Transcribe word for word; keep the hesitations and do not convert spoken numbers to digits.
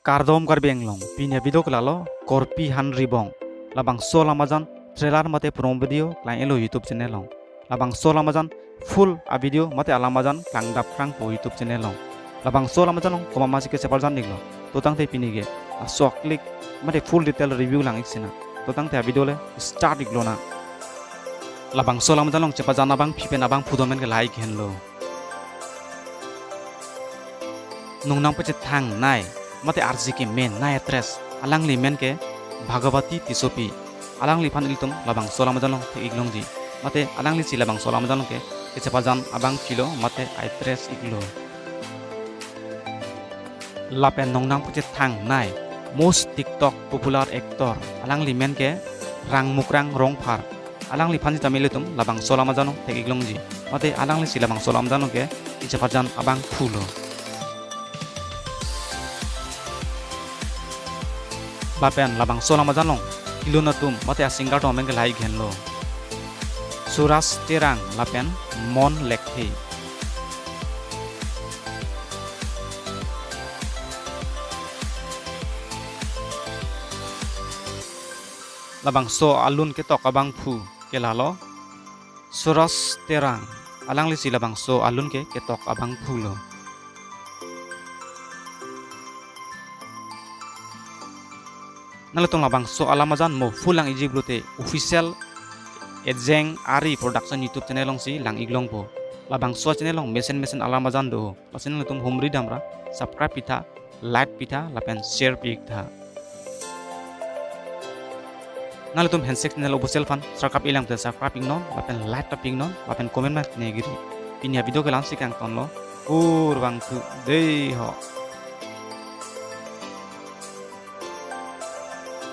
Kardom Karbi Anglong, pini avideo ke lalo Korpi Hanribong. Labangso alam ajan trailer mate promo video klang-iklo YouTube channel along. Labangso alam ajan full avideo mate alam ajan klangdap krangpo YouTube channel along. Labangso alam ajan along komat masi kecheparjan-iklo. To tangte pini ke laso aklik mate full detail review lang-ik sinang. To tangte avideo le start-iklonang. Labangso alam ajan along chepajan abangpi pen abangphu amen ke lahai henlo. Nongnang pachethang nai mate arje kemen nai actress, alangli men ke Bhagavati Tissopi. Alangliphan ilitum labangso alam ajan along thek-iklongji. Mate alanglisi labangso alam ajan along ke kechepajan abangpilo mate actress-iklo. Lapen nongnang pachethang nai most TikTok popular actor, alangli men ke Rangmukrang Rongphar. Alangliphan sitame ilitum labangso alam ajan along thek-iklongji. Mate alanglisi labangso alam ajan along ke kechepajan abangphulo. Lapen labangso alam ajan along kelun atum mate asinger atum amen ke lahai henlo. Suraj Terang lapen Mon Lekthe. Labangso alun ketok abangphu ke lalo Suraj Terang. Alanglisi labangso alun ke ketok abangphulo. Nanglitum labangso alam ajan mo full lang-ikji pulote official Ejeng Ari Production YouTube channel alongsi lang-iklongpo. Labangso channel along mesen mesen alam ajan do. Lasi nanglitum humri damra subscribe pitha, like pitha lapen share pitha. Nanglitum handshake channel official aphan subscribe-iklang te subscribe-iknon lapen like ta pi-iknon lapen comment ma negiri. Pini avideo ke la-ansi kangtonlo. Kurvangthu dei ho.